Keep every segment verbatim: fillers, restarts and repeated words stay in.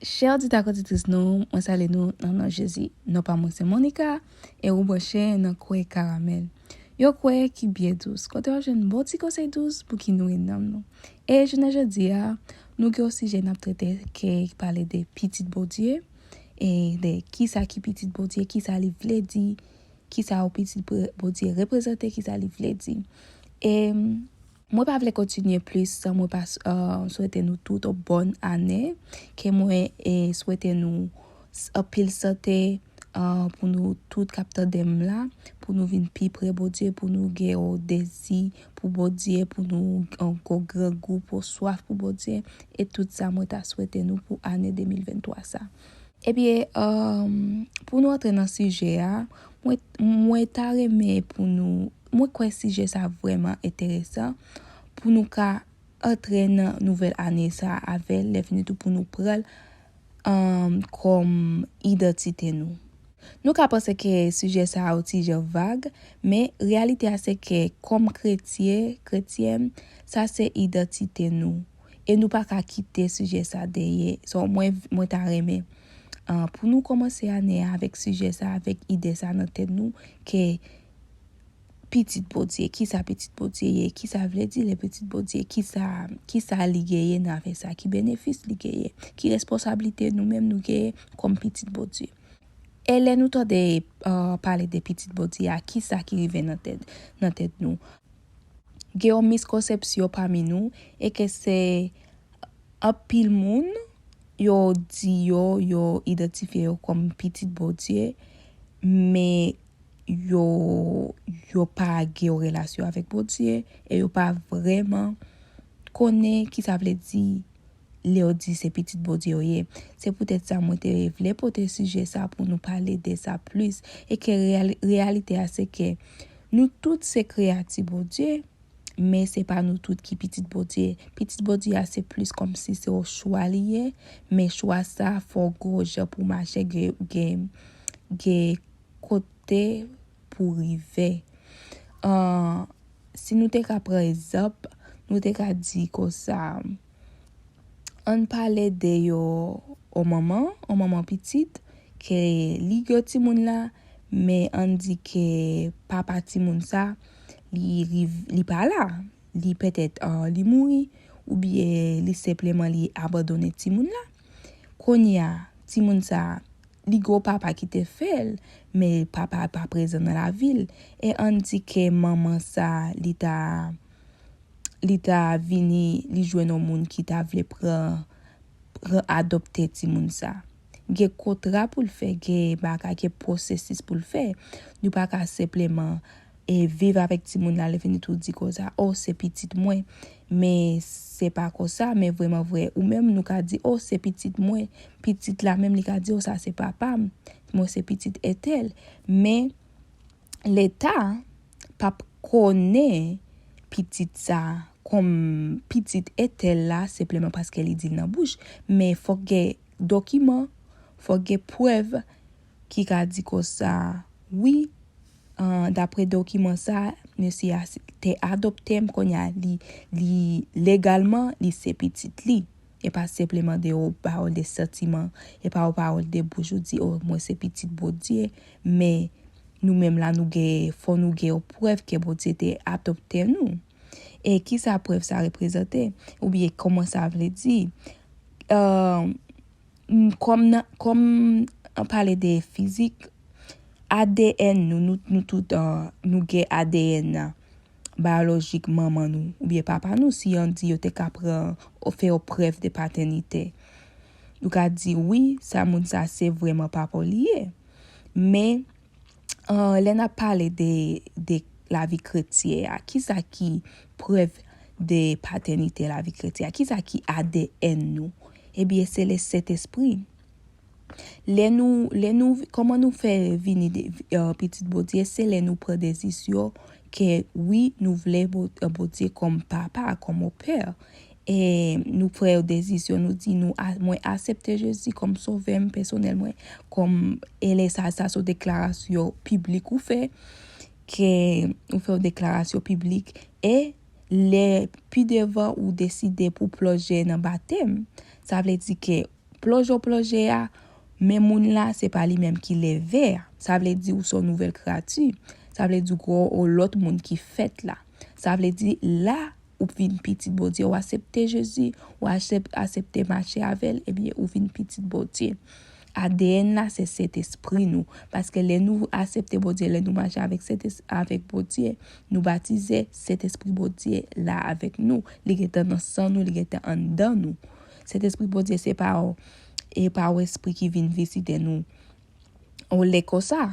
Chè oditè ak oditris nou, mwen salye nou nan non Jezi. Non pa mwen se Monica, e ou branche nan Kwè Karamèl. Yon kwè ki byen dous, kote w ap jwenn bon ti konsèy dous pou ki nouri nanm nou. E jounen jodi a, nou gen yon sijè n ap trete ke pale de pitit Bondye, e de kisa ki pitit Bondye, kisa li vle di, kisa yon pitit pre- Bondye reprezante, kisa li vle di. E mwen pa vle kontinye plis san mwen pa s- uh, swete nou tout yon bòn ane, ke mwen e swete nou s- anpil sante uh, pou nou tout k ap tande m la, pou nou vin pi pre Bondye, pou nou gen yon dezi pou Bondye, pou nou gen yon grangou, pou swaf pou Bondye, e tout sa mwen ta swete nou pou ane de mil venntwa sa. Ebyen, um, pou nou antre nan sijè a, mwen, mwen ta renmen pou nou, mwen kwè sijè sa vrèman enteresan, pou nou ka antre nan nouvèl ane sa avè l, lè fini tou pou nou pran l um, kòm idantite nou. Nou ka panse ke sijè sa a yon ti jan vag, men reyalite a se ke kòm kretyen, kretyèn, sa se idantite nou. E nou pa ka kite sijè sa dèyè. So, mwen, mwen ta renmen uh, pou nou kòmanse ane a avèk sijè sa, avèk ide sa nan tèt nou, ke pitit Bondye, kisa pitit Bondye ye, kisa vle di lè pitit Bondye, kisa, kisa li genyen nan afè sa, ki benefis li genyen, ki responsablite nou menm nou genyen kòm pitit Bondye. E lè nou tande uh, pale de pitit Bondye a, kisa ki rive nan tèt, nan tèt nou? Gen yon miskonsepsyon pami nou, e ke se anpil moun, yo di yo, yo idantifye yo kòm pitit Bondye, men yo, yo pa gen yon relasyon avèk Bondye, e yo pa vrèman konnen kisa vle di lè yo di se pitit Bondye yo ye. Se poutèt sa mwen te vle pote sijè sa pou nou pale de sa plis, e ke real- reyalite a se ke nou tout se kreyati Bondye, men se pa nou tout ki pitit Bondye. Pitit Bondye a se plis kòmsi se yon chwa li ye, men chwa sa fò gwo jan pou mache gen, gen, gen kote pou rive. Uh, si nou te ka pran egzanp, nou te ka di konsa, ann pale de yon, yon manman, yon manman pitit, ke li gen timoun la, men ann di ke papa timoun sa, li, li, li pa la. Li petèt uh, li mouri, oubyen li senpleman li abandone timoun la. Kounye a, timoun sa, li gen yon papa ki te fè l, men papa pa prezan nan lavi l. E ann di ke manman sa, li ta, li ta vini, li jwenn yon moun ki ta vle pran, pran adopte timoun sa. Gen kontra pou l fè, gen bagay, gen pwosesis pou l fè. Nou pa ka senpleman e viv avèk timoun la, lè fini tou di konsa, oh, se pitit mwen. Men se pa konsa, men vrèman vre, ou menm nou ka di, oh, se pitit mwen. Pitit la menm li ka di, oh, sa se papa m. Mwen se pitit entèl. Men Leta p ap konnen pitit sa kòm pitit entèl la senpleman paske li di l nan bouch. Men fòk gen dokiman, fòk gen prèv ki ka di konsa, wi, uh, dapre dokiman sa, mesye a te adopte m, kounye a li, li legalman, li se pitit li. E pa senpleman de yon pawòl de santiman, e pa yon pawòl de bouch ou di, oh, mwen se pitit Bondye, men nou menm la, nou gen, fò nou gen yon prèv ke Bondye te adopte nou. E kisa prèv sa reprezante? Oubyen kòman sa vle di? Uh, kòm nan, kòm an pale de fizik, A D N nou, nou, nou tout, uh, nou gen A D N nan, bayolojik manman nou, oubyen papa nou, si an di yo te ka pran, fè yon prèv de patènite. Nou ka di, wi, sa moun sa se vrèman papa w li ye. Men, uh, lè n ap pale de, de lavi kretyen an, kisa ki prèv de patènite lavi kretyen an? Kisa ki A D N nou? Ebyen, se le Sentespri. Lè nou, lè nou, kòman nou fè vini de, uh, pitit Bondye? Se lè nou pran dezisyon ke wi, nou vle Bo- uh, Bondye kòm papa, kòm yon pè. E nou fè yon dezisyon, nou di nou, a- mwen aksepte Jezi kòm sovè m pèsonèl mwen, kòm, e lè sa, sa se yon deklarasyon piblik ou fè, ke ou fè yon deklarasyon piblik, e lè pi devan ou deside pou plonje nan batèm, sa vle di ke Plonje w plonje a, men moun la, se pa li menm ki leve a. Sa vle di ou se yon nouvèl kreyati. Sa vle di ou gen yon lòt moun ki fèt la. Sa vle di la, ou vin pitit Bondye, ou aksepte Jezi, ou aksep-, aksepte mache avè l, ebyen, ou vin pitit Bondye. A D N la, se Sentespri nou. Paske lè nou aksepte Bondye, lè nou mache avèk Sentes-, avèk Bondye, nou batize, Sentespri Bondye la avèk nou. Li gentan nan san nou, li gentan anndan nou. Sentespri Bondye, se pa w, e pa w espri ki vin vizite nou. Ou lè konsa.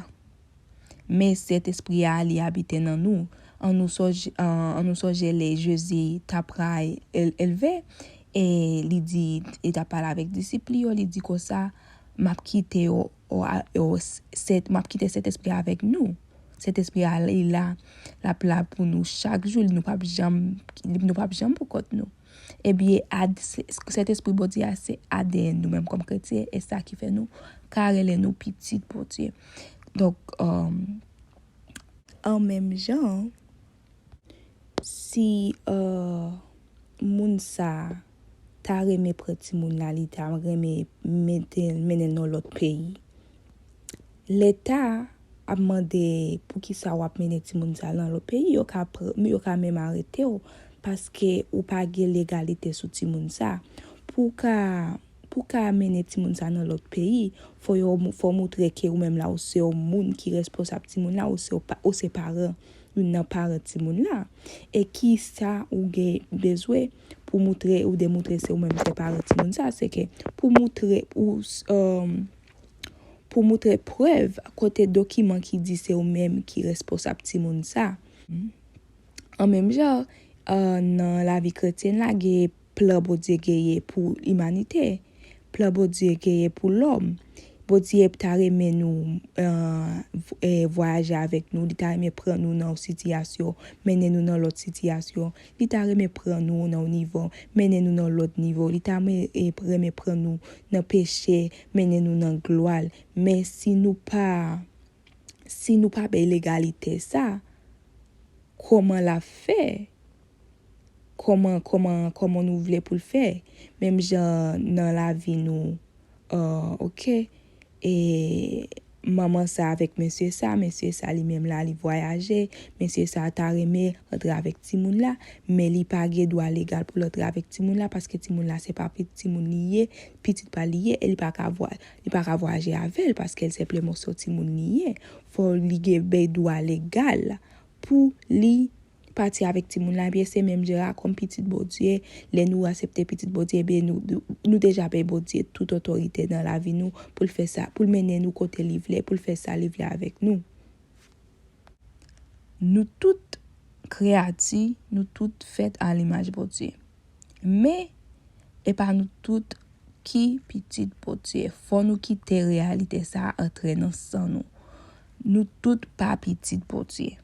Men Sentespri a, li abite nan nou. An nou sonje, an, an nou sonje lè Jezi t ap pral el-, elve, e li di, li t ap pale avèk disip li yo, li di konsa, "M ap kite yo, yo, a, yo, Sent-, m ap kite Sentespri a avèk nou." Sentespri a, li la, l ap la pou nou chak jou, nou p ap janm, nou p ap janm pou kont nou. Ebyen, ad-, se-, Sentespri Bondye a, se A D N nou menm kòm kretyen, e sa ki fè nou ka rele nou pitit Bondye. Donk, um, an menm jan, si, uh, moun sa ta renmen pran timoun la, li ta renmen mete, mennen l nan lòt peyi, Leta ap mande poukisa w ap mennen timoun sa nan lòt peyi, yo ka pr-, yo ka menm arete w, paske ou pa gen legalite sou timoun sa. Pou w ka, pou w ka mennen timoun sa nan lòt peyi, fò yo, fò w moutre ke ou menm la, ou se yon moun ki responsab timoun la, ou se, ou pa, ou se paran, youn nan paran timoun la. E kisa ou gen bezwen pou moutre, ou demoutre se ou menm se paran timoun sa, se ke pou moutre ou, um, pou moutre prèv kote dokiman ki di se ou menm ki responsab timoun sa. An menm jan, uh, nan lavi kretyèn la, gen plan Bondye genyen pou imanite. Plan Bondye genyen pou lòm. Bondye ta renmen nou, uh, v-, eh, vwayaje avèk nou. Li ta renmen pran nou nan yon sitiyasyon, mennen nou nan lòt sitiyasyon. Li ta renmen pran nou nan yon nivo, mennen nou nan lòt nivo. Li ta men-, eh, renmen pran nou nan peche, mennen nou nan glwa l. Men si nou pa, si nou pa bay legalite sa, kòman l ap fè? Kòman, kòman, kòman nou vle pou l fè? Menm jan nan lavi nou, uh, oke, e manman sa avèk mesye sa, mesye sa li menm la, li vwayaje, mesye sa ta renmen antre avèk timoun la, men li pa gen dwa legal pou l antre avèk timoun la, paske timoun la se pa pitit timoun li ye, pitit pa li ye, e li pa ka vwa-, li pa ka vwayaje avè l, paske l senpleman se yon timoun li ye. Fò li gen bay dwa legal pou li pati avèk timoun la, ebyen se menm jan a kòm pitit Bondye, lè nou aksepte pitit Bondye, ebyen nou, nou, nou deja bay Bondye tout otorite nan lavi nou pou l fè sa, pou l mennen nou kote li vle, pou l fè sa li vle avèk nou. Nou tout kreyati, nou tout fèt a limaj Bondye. Men, e pa nou tout ki pitit Bondye. Fò nou kite reyalite sa a antre nan san nou. Nou tout pa pitit Bondye.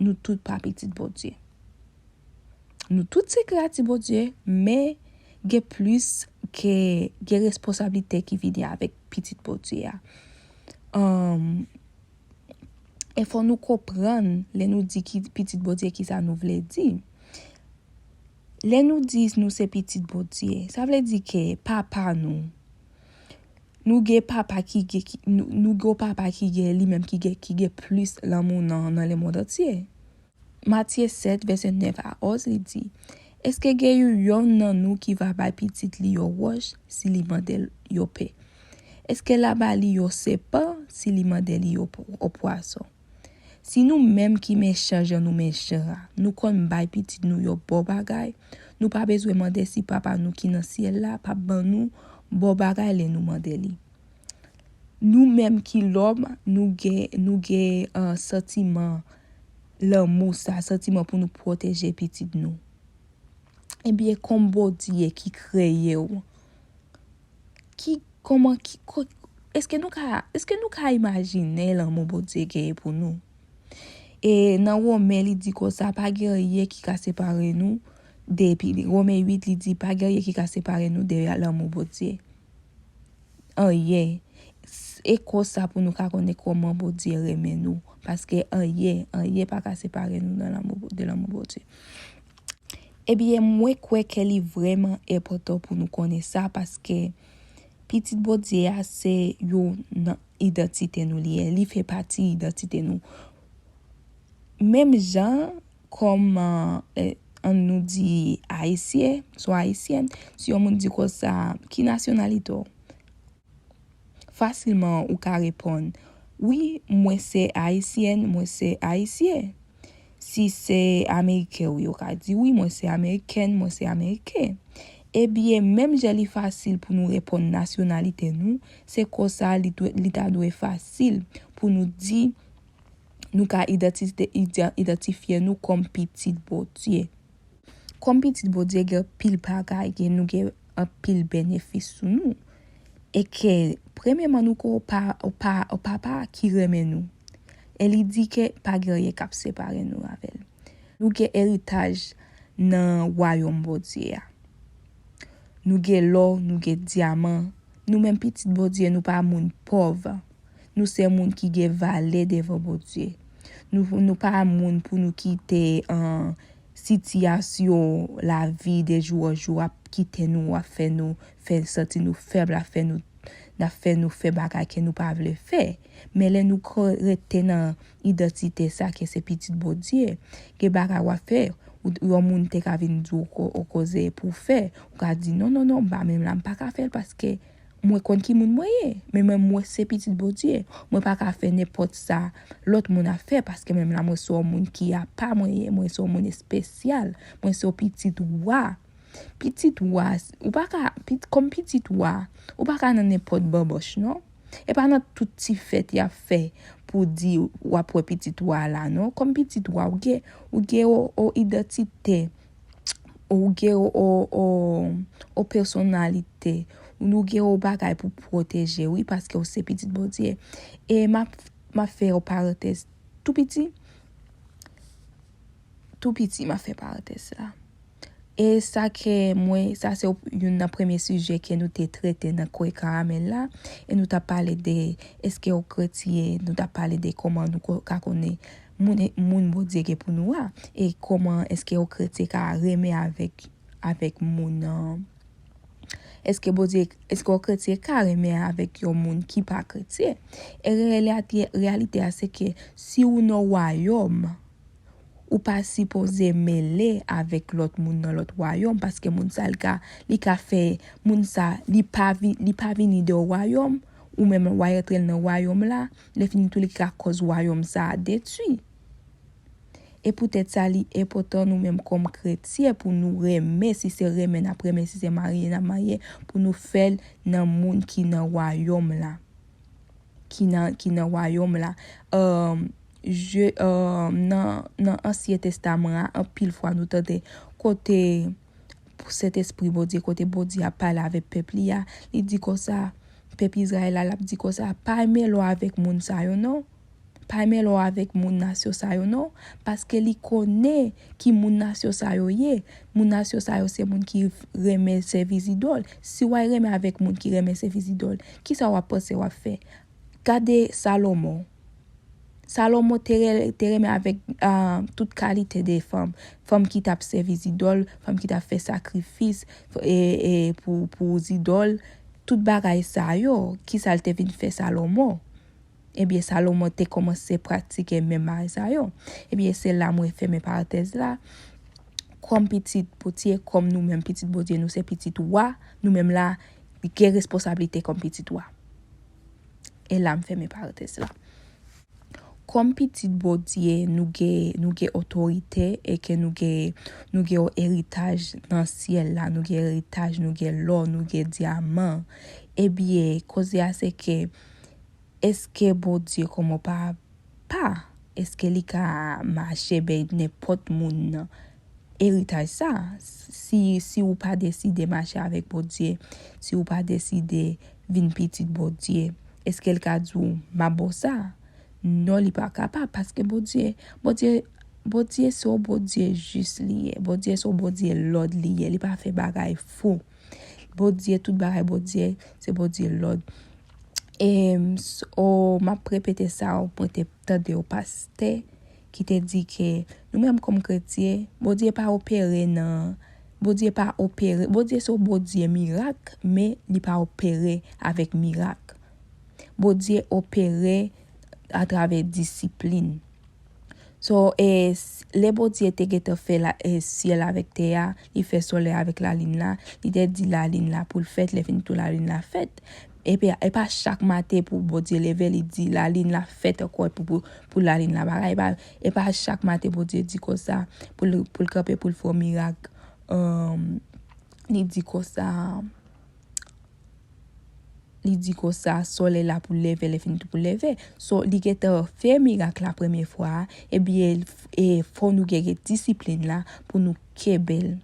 Nou tout pa pitit Bondye. Nou tout se kreyati Bondye, men gen plis ke, gen responsablite ki vini avèk pitit Bondye a. Um, e fò nou konprann, lè nou di ki pitit Bondye, ki sa nou vle di. Lè nou di nou se pitit Bondye, sa vle di ke papa nou, nou gen papa ki gen, ki, nou, nou gen yon papa ki gen, li menm ki gen, ki gen plis lanmou nan, nan lemonn antye. Matye sèt, vèsè nèf a onz, li di, "Èske gen yon, yonn nan nou ki va bay pitit li yon wòch si li mande l yon pen? Èske l a ba li yon sèpan si li mande li yon pw-, yon pwason?" Si nou menm ki mechan jan nou mechan a, nou konn bay pitit nou yon bon bagay, nou pa bezwen mande si Papa nou ki nan syèl la p ap ban nou bon bagay lè nou mande li. Nou menm ki lòm, nou gen, nou gen, uh, santiman lanmou sa, santiman pou nou pwoteje pitit nou. Ebyen, kòm Bondye ki kreye w, ki, kòman, ki, ko-, èske nou ka, èske nou ka imajine lanmou Bondye genyen pou nou? E nan Women, li di konsa, pa gen anyen ki ka separe nou de, epi Women uit, li di, pa gen anyen ki ka separe nou de lanmou Bondye. Anyen. S-, e konsa pou nou ka konnen kòman Bondye renmen nou. Paske anyen, anyen pa ka separe nou nan lanmou, de lanmou Bondye. Ebyen, mwen kwè ke li vrèman enpòtan pou nou konnen sa, paske Pitit Bondye a se youn nan idantite nou li ye. Li fè pati idantite nou. Menm jan kòm, eh, ann nou di ayisyen, sou ayisyèn, si yon moun di konsa, "Ki nasyonalite w?" Fasilman, ou ka reponn, "Wi, mwen se ayisyèn, mwen se ayisyen." Si se ameriken, wi, ou ka di, "Wi, mwen se amerikèn, mwen se ameriken." Ebyen, menm jan li fasil pou nou reponn nasyonalite nou, se konsa li dwe, li ta dwe fasil pou nou di, nou ka idantite, ida-, idantifye nou kòm pitit Bondye. Kòm pitit Bondye, gen anpil bagay, gen, nou gen anpil benefis sou nou. E ke, premyèman, nou gen yon pa, yon pa, yon papa ki renmen nou. E li di ke pa gen anyen k ap separe nou avè l. Nou gen eritaj nan wayòm Bondye a. Nou gen lò, nou gen dyaman. Nou menm pitit Bondye, nou pa moun pòv. Nou se moun ki gen valè devan Bondye. Nou, nou pa moun pou nou kite, an, sitiyasyon lavi de jou an jou ap kite nou, ap fè nou, fè santi nou fèb, ap fè nou, n ap fè nou fè bagay ke nou pa vle fè. Men lè nou ko-, rete nan idantite sa ke se pitit Bondye, gen bagay w ap fè, ou, yon moun te ka vin di w ko-, yon koze pou w fè, ou ka di, "Non, non, non, m pa menm la, m pa ka fè l paske mwen konn ki moun mwen ye." Men mwen, mwen se pitit Bondye. Mwen pa ka fè nenpòt sa lòt moun ap fè paske menm la, mwen se yon moun ki apa mwen ye, mwen se yon moun espesyal, mwen se yon pitit wa. Pitit wa, ou pa ka, pit-, kòm pitit wa, ou pa ka nan nenpòt banbòch, non. E pa nan tout ti fèt y ap fè pou di w ap wè pitit wa la, non. Kòm pitit wa, ou gen, ou gen yon, yon idantite, ou gen yon, yon, yon, yon pèsonalite, ou gen yon bagay pou pwoteje, wi, paske w se pitit Bondye. E m ap, m ap fè yon parantèz tou piti. Tou piti, m ap fè parantèz la. E sa ke mwen, sa se youn nan premye sijè ke nou te trete nan Kwe Karamèl la. E nou t ap pale de èske yon kretyen, nou t ap pale de kòman nou ko-, ka konnen moun, moun Bondye gen pou nou a. E kòman èske yon kretyen ka renmen avèk, avèk moun, an, èske Bondye, èske yon kretyen ka renmen avèk yon moun ki pa kretyen? E reyalite, reyalite a se ke si ou nan wayòm, ou pa sipoze mele avèk lòt moun nan lòt wayòm, paske moun sa, li ka, li ka fè moun sa, li pa vi-, li pa vini de yon wayòm, ou menm w a rantre l nan wayòm la, lè fini tou li ka kòz wayòm sa a detwi. E poutèt sa, li enpòtan nou menm kòm kretyen pou nou renmen, si se renmen n ap renmen, si se marye n ap marye, pou nou fè l nan moun ki nan wayòm la. Ki nan, ki nan wayòm la. Um, je, um, nan, nan Ansyen Testaman an, anpil fwa nou tande kote Sentespri Bondye, kote Bondye ap pale avèk pèp li a, li di konsa, pèp Izrayèl la, l ap di konsa, "Pa mele w avèk moun sa yo non. Pa mele w avèk moun nasyon sa yo non." Paske li konnen ki moun nasyon sa yo ye. Moun nasyon sa yo se moun ki renmen sèvi zidòl. Si w al renmen avèk moun ki renmen sèvi zidòl, kisa w ap panse w ap fè? Gade Salomon. Salomon te re-, te renmen avèk, ah, tout kalite de fanm. Fanm ki t ap sèvi zidòl, fanm ki t ap fè sakrifis, e, e, pou, pou zidòl. Tout bagay sa yo, kisa l te vin fè Salomon? Ebyen, Salomon te kòmanse pratike menm bagay sa yo. Ebyen, se la mwen fèmen parantèz la. Kòm pitit Bondye, kòm nou menm pitit Bondye, nou se pitit wa, nou menm la, gen responsablite kòm pitit wa. E la m fèmen parantèz la. Kòm pitit Bondye, nou gen, nou gen otorite e ke nou gen, nou gen yon eritaj nan syèl la, nou gen eritaj, nou gen lò, nou gen dyaman. Ebyen, koze a se ke, èske Bondye kòman pa pa? Èske li ka mache bay nenpòt moun eritaj sa? Si, si ou pa deside mache avèk Bondye, si ou pa deside vin pitit Bondye, èske l ka di w, "M ap ba w sa"? Non, li pa kapab, paske Bondye, Bondye, Bondye se yon Bondye jis li ye. Bondye se yon Bondye lòd li ye. Li pa fè bagay fou. Bondye, tout bagay Bondye, se Bondye lòd. E, m, s-, o, m ap repete sa, mwen te tande yon pastè ki te di ke nou menm kòm kretyen, Bondye pa opere nan, Bondye pa opere, Bondye se yon Bondye mirak, men li pa opere avèk mirak. Bondye opere atravè disiplin. So, e, s- lè Bondye te gentan fè la, e, syèl avèk tè a, li fè solèy avèk lalin la, li te di lalin la pou l fèt, lè fini tou lalin la fèt. Epi, e pa chak maten pou Bondye leve, li di lalin la fèt ankò pou, pou, pou lalin la bagay. E pa, e pa chak maten Bondye di konsa pou l, pou l kanpe, pou l fè yon mirak. Um, li di konsa, li di konsa, solèy la pou leve, lè fini tou pou leve. So, li gentan fè mirak la premye fwa a, ebyen, e fò nou gen, gen disiplin la pou nou kenbe l.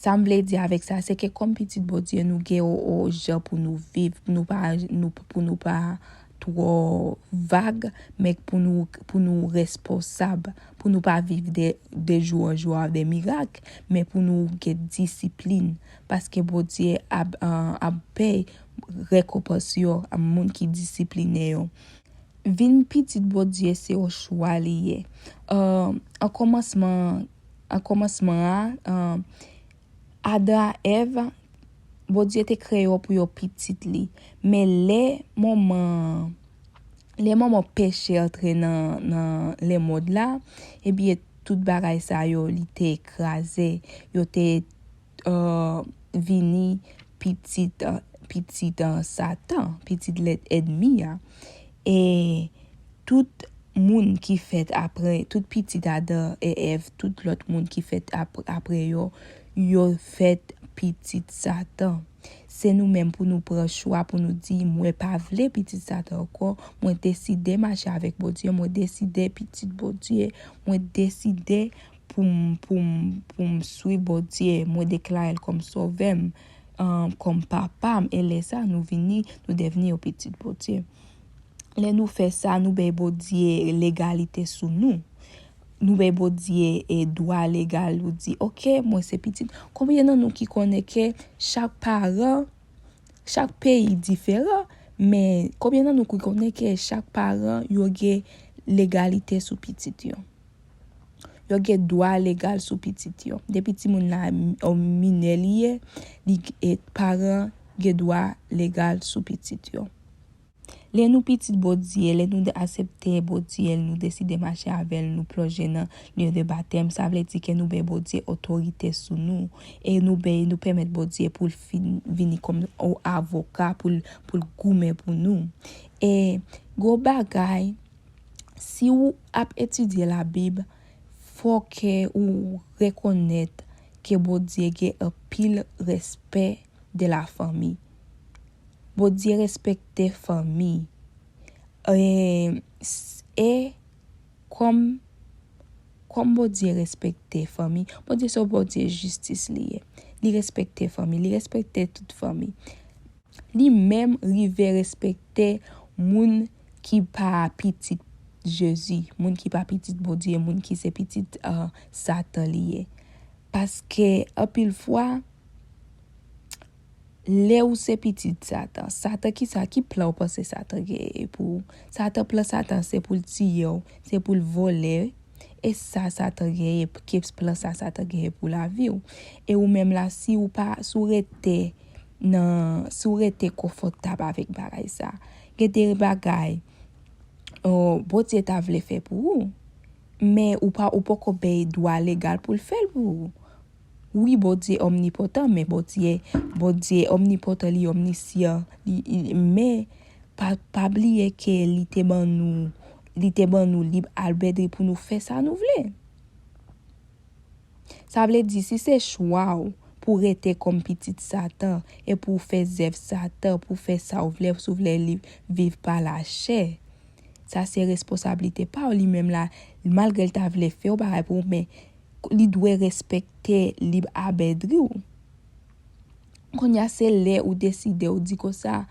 Sa m vle di avèk sa, se ke kòm pitit Bondye, nou gen yon, yon jan pou nou viv, pou nou pa, nou, pou nou pa twò vag, men pou nou, pou nou responsab, pou nou pa viv de, de jou an jou a de mirak, men pou nou gen disiplin, paske Bondye ap, an, ap pèy rekonpans yo a moun ki disipline yo. Vin pitit Bondye se yon chwa li ye. An kòmansman, an kòmansman a, Adan a Èv, Bondye te kreye yo pou yo pitit li. Men lè moman, lè moman peche antre nan, nan lemonn la, ebyen, tout bagay sa yo, li te kraze. Yo te, uh, vini pitit, uh, pitit, uh, Satan, pitit lènmi a. E tout moun ki fèt apre, tout pitit Adan e Èv, tout lòt moun ki fèt ap, apre yo, yo fèt pitit Satan. Se nou menm pou nou pran chwa pou nou di, "Mwen pa vle pitit Satan ankò, mwen deside mache avèk Bondye, mwen deside pitit Bondye, mwen deside pou m, pou m, pou m swiv Bondye, mwen deklare l kòm sovè m, um, kòm papa m." E lè sa, nou vini, nou devni yon pitit Bondye. Lè nou fè sa, nou bay Bondye legalite sou nou. Nou bay Bondye, e, dwa legal, nou di, "Oke, mwen se pitit." Konbyen nan nou ki konnen ke chak paran, chak peyi diferan, men konbyen nan nou ki konnen ke chak paran yo gen legalite sou pitit yo? Yo gen dwa legal sou pitit yo. Depi timoun la, o, minè li ye, li, e, paran gen dwa legal sou pitit yo. Lè nou pitit Bondye, lè nou aksepte Bondye, nou deside mache avè l, nou plonje nan lye de batèm, sa vle di ke nou bay Bondye otorite sou nou. E nou bay, nou pèmèt Bondye pou l fin, vini kòm yon avoka, pou l, pou l goumen pou nou. E gwo bagay, si w ap etidye Labib, fò ke ou rekonèt ke Bondye gen anpil respè de la fanmi. Bondye respekte fanmi. E, s-, e kòm, kòm Bondye respekte fanmi, Bondye se yon Bondye jistis li ye. Li respekte fanmi, li respekte tout fanmi. Li menm rive respekte moun ki pa pitit Jezi, moun ki pa pitit Bondye, moun ki se pitit, ah, Satan li ye. Paske anpil fwa, lè ou se pitit Satan, Satan ki sa, ki plan ou panse Satan genyen pou ou? Satan, plan Satan se pou l tiye w, se pou l vòlè. E sa Satan genyen, ki plan sa Satan genyen pou lavi w? E ou menm la, si ou pa, si ou rete nan, si w rete konfòtab avèk bagay sa, gen de bagay, o, Bondye ta vle fè pou ou, men ou pa, ou poko bay dwa legal pou l fè l pou ou. Wi, Bondye omnipotan, men Bondye, Bondye omnipotan, li omnisyan, li, li, men pa, pa bliye ke li te ban nou, li te ban nou lib albèdri pou nou fè sa nou vle. Sa vle di, si se chwa w pou rete kòm pitit Satan e pou w fè zèv Satan, pou w fè sa w vle, si w vle li, viv pa lachè, sa se responsablite pa w. Li menm la, malgre l ta vle fè yon bagay pou ou, men li dwe respekte lib abèdri w. Kounye a, se lè ou deside, ou di konsa,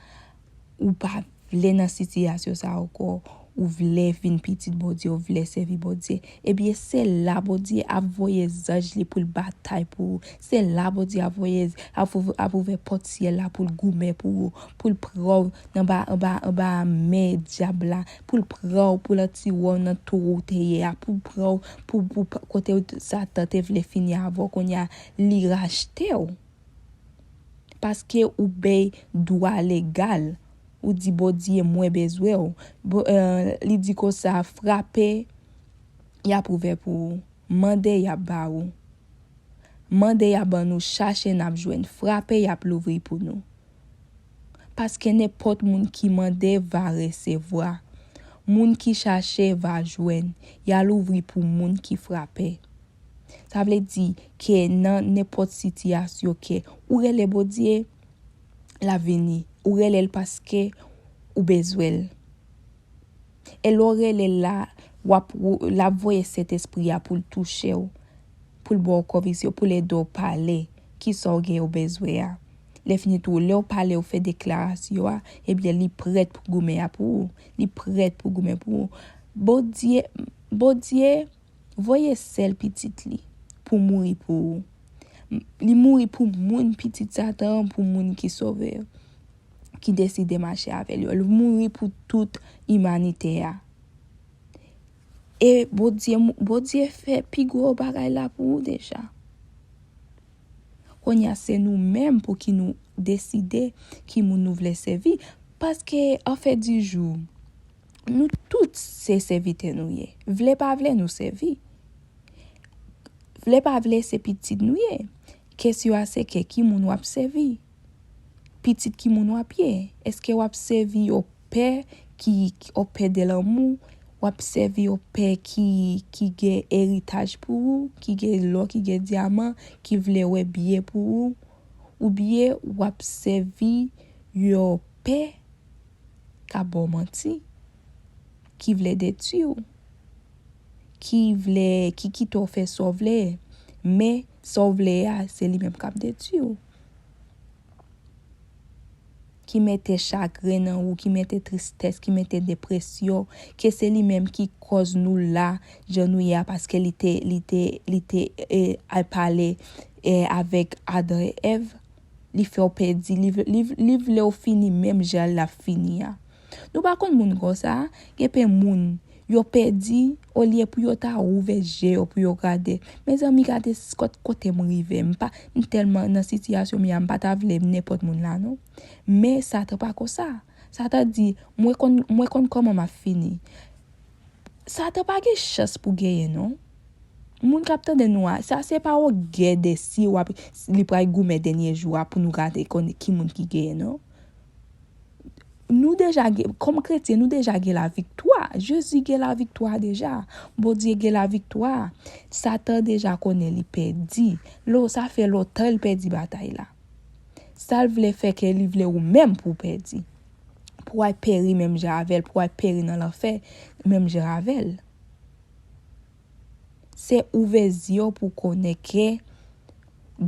ou pa vle nan sitiyasyon sa ankò, ou vle vin pitit Bondye, ou vle sèvi Bondye, ebyen, se la Bondye ap voye zanj li pou l batay pou ou. Se la Bondye ap voye, ap, ap ouvè pòt syèl la pou l goumen pou ou, pou l pran w anba, anba, anba men dyab la, pou l pran w, pou l retire w nan tou ou te ye a, pou l pran w, pou, pou, pou kote Satan te vle fini avè w, kounye a, li rachte w. Paske ou bay dwa legal. Ou di, "Bondye, mwen bezwen w." Bo-, eh, li di konsa, "Frape, y ap ouvè pou ou. Mande, y ap ba ou. Mande, y ap ban nou. Chache, n ap jwenn. Frape, y ap louvri pou nou." Paske nenpòt moun ki mande va resevwa. Moun ki chache va jwenn. Y a louvri pou moun ki frape. Sa vle di ke nan nenpòt sitiyasyon ke ou rele Bondye, l ap vini. Ou rele l paske ou bezwen l. E lè w rele l la, w ap, w, l ap voye Sentespri a pou l touche w, pou l ba w konviksyon, pou l ede w pale kisa w gen ou bezwen an. Lè fini tou, lè w pale, w fè deklarasyon an, ebyen, li prèt pou goumen an pou ou. Li prèt pou goumen pou ou. Bondye, Bondye voye sèl pitit li pou mouri pou ou. Li mouri pou moun, pitit Satan an, pou moun ki sove yo, ki deside mache avè l yo. Li mouri pou tout imanite a. E Bondye, Bondye fè pi gwo bagay la pou ou deja. Kounye a, se nou menm pou ki nou deside ki moun nou vle sèvi. Paske, anfen di jou, nou tout se sèvitè nou ye. Vle pa vle, nou sèvi. Vle pa vle, se pitit nou ye. Kesyon a se ke ki moun w ap sèvi? Pitit ki moun w ap ye? Èske w ap sèvi yon pè ki, yon pè de lanmou? W ap sèvi yon pè ki, ki gen eritaj pou ou, ki gen lò, ki gen dyaman, ki vle wè byen pou ou? Oubyen w ap sèvi yon pè k ap ba w manti, ki vle detwi w, ki vle, ki kite w fè sa w vle, men sa w vle a, se li menm k ap detwi w. Ki mete chagren nan ou, ki mete tristès, ki mete depresyon, ke se li menm ki kòz nou la, jan nou ye a, paske li te, li te, li te, e, al pale, e, avèk Adan e Èv. Li fè w pèdi, li, li, li vle w fini menm jan l ap fini a. Nou pa konn moun konsa, gen pen moun, yo pèdi, olye pou yo ta ouvè je yo pou yo gade. Mezanmi, gade s-, kot-, kote m rive. M pa, m tèlman nan sitiyasyon m ye a, m pa ta vle nenpòt moun la, non. Men Satan pa konsa. Satan di, "Mwen konn, mwen konn kòman m ap fini." Satan pa gen chans pou genyen, non. Moun k ap tande nou a, sa se pa yon gè de si w ap, li pral goumen dènye jou a pou nou gade konnen ki moun ki genyen, non. Nou deja gen, kòm kretyen, nou deja gen laviktwa. Jezi gen laviktwa deja. Bondye gen laviktwa. Satan deja konnen li pèdi. Lo, sa fè lontan l pèdi batay la. Sa l vle fè ke li vle ou menm pou w pèdi. Pou w al peri menm jan avè l, pou w al peri nan lanfè menm jan avè l. Se ouvè zye w pou w konnen ke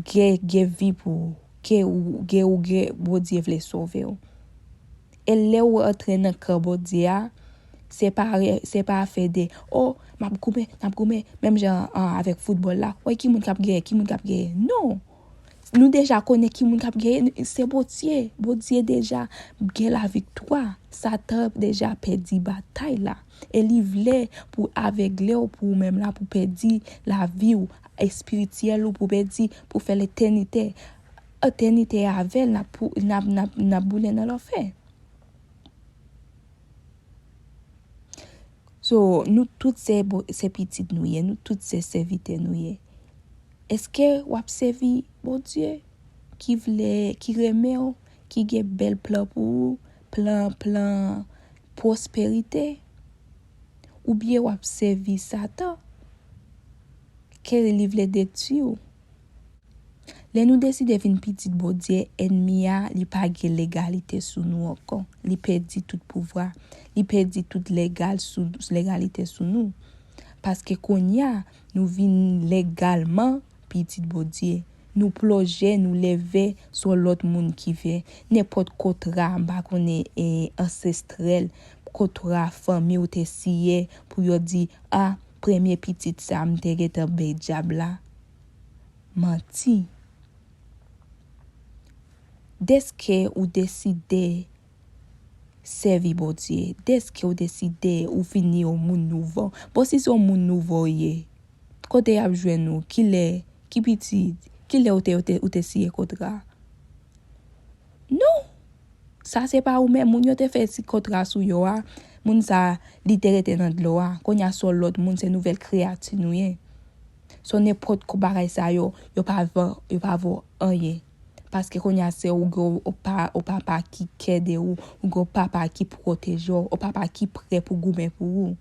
gen, gen vi pou ou, ke ou, gen ou, gen Bondye vle sove w. E lè ou antre nan kan Bondye a, se pa, se pa afè de, "O, m ap goumen, n ap goumen, menm jan an avèk foutbòl la. Wè ki moun k ap genyen, ki moun k ap genyen." Non. Nou deja konnen ki moun k ap genyen, se Bondye. Bondye deja gen laviktwa. Satan deja pèdi batay la. E li vle pou avègle w, pou ou menm la, pou pèdi lavi w espirityèl ou, pou pèdi, pou fè letènite, etènite avè l, n ap pou-, n ap, n ap, n ap boule nan lanfè. So, nou tout se bo-, se pitit nou ye, nou tout se sèvitè nou ye. Èske w ap sèvi Bondye ki vle, ki renmen w, ki gen bèl plan pou ou, plan, plan pwosperite? Oubyen w ap sèvi Satan, ke li vle detwi w? Lè nou deside vin pitit Bondye, ènmi a, li pa gen legalite sou nou ankò. Li pèdi tout pouvwa. Li pèdi tout legal sou, legalite sou nou. Paske kounye a, nou vin legalman pitit Bondye. Nou plonje, nou leve sou lòt moun ki vle. Nenpòt kontra, m pa konnen, e, ansestrèl, kontra fanmi w te siyen pou yo di, a, premye pitit sa m te gentan bay dyab la. Manti. Dèske ou deside sèvi Bondye, dèske ou deside ou vini yon moun nouvo. Bon, si se yon moun nouvo w ye, kote y ap jwenn ou? Kilè? Ki pitit? Kilè ou te, ou te, ou te siyen kontra? Non! Sa se pa ou menm. Moun yo te fè ti kontra sou yo a, moun sa, li te rete nan dlo a. Kounye a se yon lòt moun, se nouvèl kreyati nou ye. So nenpòt kou bagay sa yo, yo pa vo, yo pa vo anyen. Paske kounye a se ou gen yon pa, yon papa ki kede ou, ou gen yon papa ki pwoteje w, yon papa ki prè pou goumen pou ou.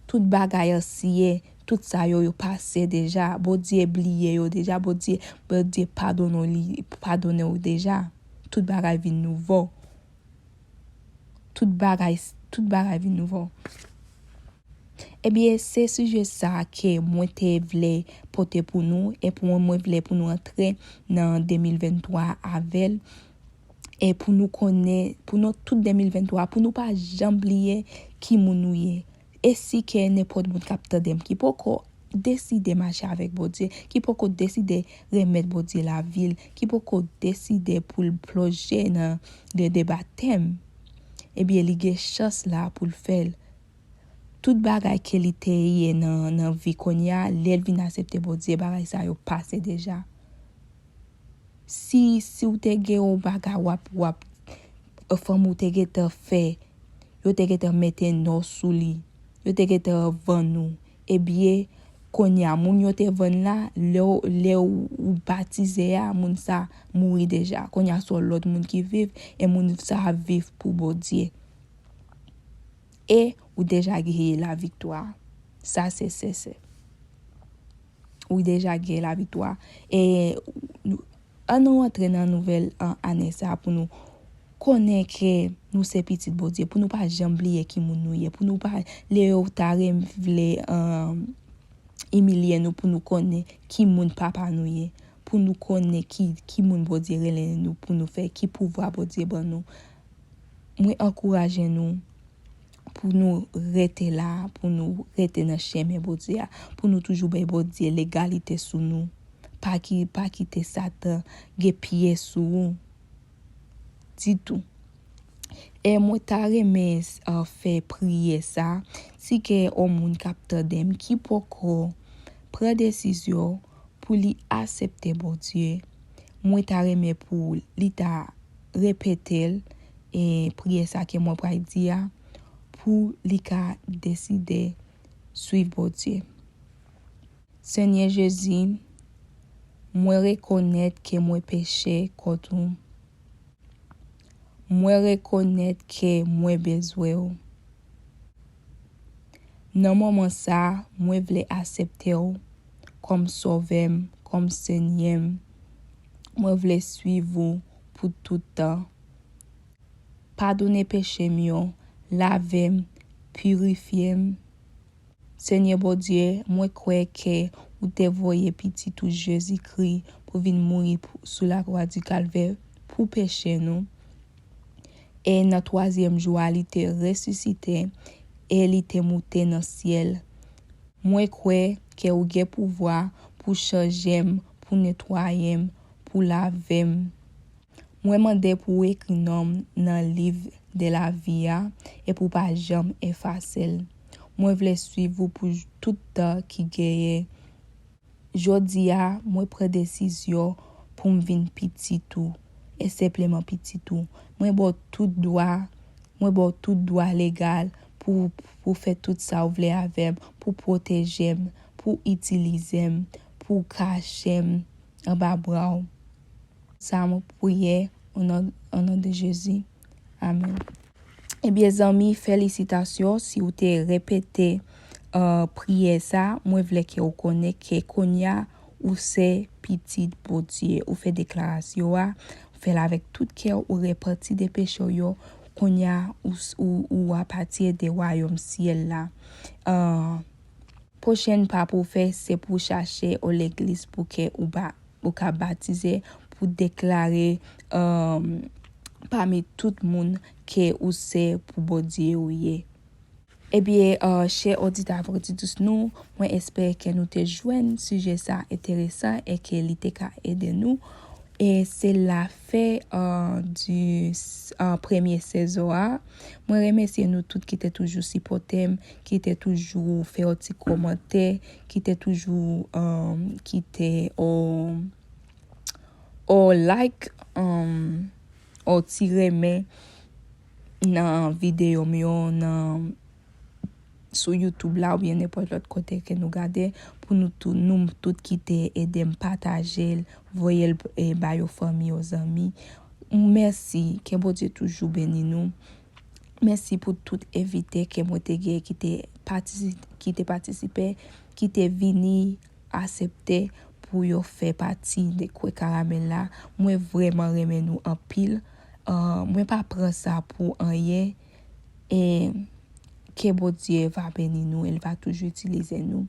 Tout bagay ansyen, tout sa yo, yo pase deja. Bondye bliye yo deja. Bondye, Bondye padone w li, padone w deja. Tout bagay vin nouvo. Tout bagay, tout bagay vin nouvo. Ebyen, se sijè sa ke mwen te vle pote pou nou, e pou mwen, mwen vle pou nou antre nan de mil venntwa avè l. E pou nou konnen, pou nou tout de mil venntwa, pou nou pa janm bliye ki moun nou ye. E si ke nenpòt moun k ap tande m ki poko deside mache avèk Bondye, ki poko deside remèt Bondye lavi l, ki poko deside pou l plonje nan de, de batèm, ebyen, li gen chans la pou l fè l. Tout bagay ke li te ye nan, nan vi kounye a, lè l vin aksepte Bondye, bagay sa yo pase deja. Si, si w te gen yon bagay w ap, w ap, fanmi w te gentan fè, yo te gentan mete non sou li, yo te gentan vann ou, ebyen, kounye a, moun yo te vann la, lè w, lè w, ou batize a, moun sa mouri deja. Kounye a, se yon lòt moun ki viv, e moun sa ap viv pou Bondye. E ou deja genyen laviktwa. Sa se sèsè. Ou deja genyen laviktwa. E ann nou antre nan nouvèl, an, ane sa pou nou konnen ke nou se pitit Bondye, pou nou pa janm bliye ki moun nou ye, pou nou pa, lè yo ta renmen vle, an, imilye nou, pou nou konnen ki moun papa nou ye, pou nou konnen ki, ki moun Bondye rele nou pou nou fè, ki pouvwa Bondye ban nou. Mwen ankouraje nou pou nou rete la, pou nou rete nan chemen Bondye a, pou nou toujou bay Bondye legalite sou nou. Pa ki, pa kite Satan gen pye sou ou ditou. E mwen ta renmen, a, fè priyè sa, si ke yon moun k ap tande m ki poko pran desizyon pou li aksepte Bondye, mwen ta renmen pou li ta repete l, e priyè sa ke mwen pral di a, pou li ka deside swiv Bondye. Senyè Jezi, mwen rekonèt ke mwen peche kont ou. Mwen rekonèt ke mwen bezwen w. Nan moman sa, mwen vle aksepte w kòm Sovè m, kòm Senyè m. Mwen vle swiv ou pou tout tan. Padone peche m yo, lave m, pirifye m. Senyè Bondye, mwen kwè ke ou te voye Pitit ou Jezikri pou vin mouri pou, sou lakwa di Kalvè pou peche nou. E nan twazyèm jou a, li te resisite e li te moute nan syèl. Mwen kwè ke ou gen pouvwa pou chanje m, pou netwaye m, pou lave m. Mwen mande pou w ekri non m nan liv de lavi a e pou w pa janm efase l. Mwen vle swiv ou pou j-, tout tan ki genyen. Jodi a, mwen pran desizyon pou m vin pitit ou, e senpleman pitit ou. Mwen ba w tout dwa, mwen ba w tout dwa legal pou, pou fè tout sa w vle avè m, pou pwoteje m, pou itilize m, pou kache m anba bra w. Sa mwen priye, o non, o non de Jezi. Amèn. Ebyen, zanmi, felisitasyon si w te repete, eh, priyè sa. Mwen vle ke w konnen ke kounye a, ou se pitit Bondye. Ou fè deklarasyon a, ou fè l avèk tout kè w, ou repanti de peche w yo. Kounye a, ou, ou, ou apatyen de wayòm syèl la. Eh, Pwochèn pa pou w fè, se pou w chache yon legliz pou ke ou ba, ou ka batize, pou deklare um, pami tout moun ke ou se pou Bondye ou ye. Ebyen, uh, chè oditè Adventist nou, mwen espere ke nou te jwenn sijè sa enteresan e ke li te ka ede nou. E se lafen uh, di uh, premye sezon a. Mwen remèsye nou tout ki te toujou sipòte m, ki te toujou fè yon ti kòmantè, ki te toujou um, kite yon like, um, yon ti renmen nan videyo m yo, nan sou YouTube la oubyen nenpòt lòt kote ke nou gade, pou nou tou, nou tout ki te ede m pataje l, voye l e, ba yo fanmi yo, zanmi. Mèsi, ke Bondye toujou beni nou. Mèsi pou tout envite ke mwen te gen ki te patisi- ki te patisipe, ki te vini aksepte pou yo fè pati de Kwe Karamèl la. Mwen vrèman renmen nou anpil. Uh, mwen pa pran sa pou anyen. E ke Bondye va beni nou, e l va toujou itilize nou.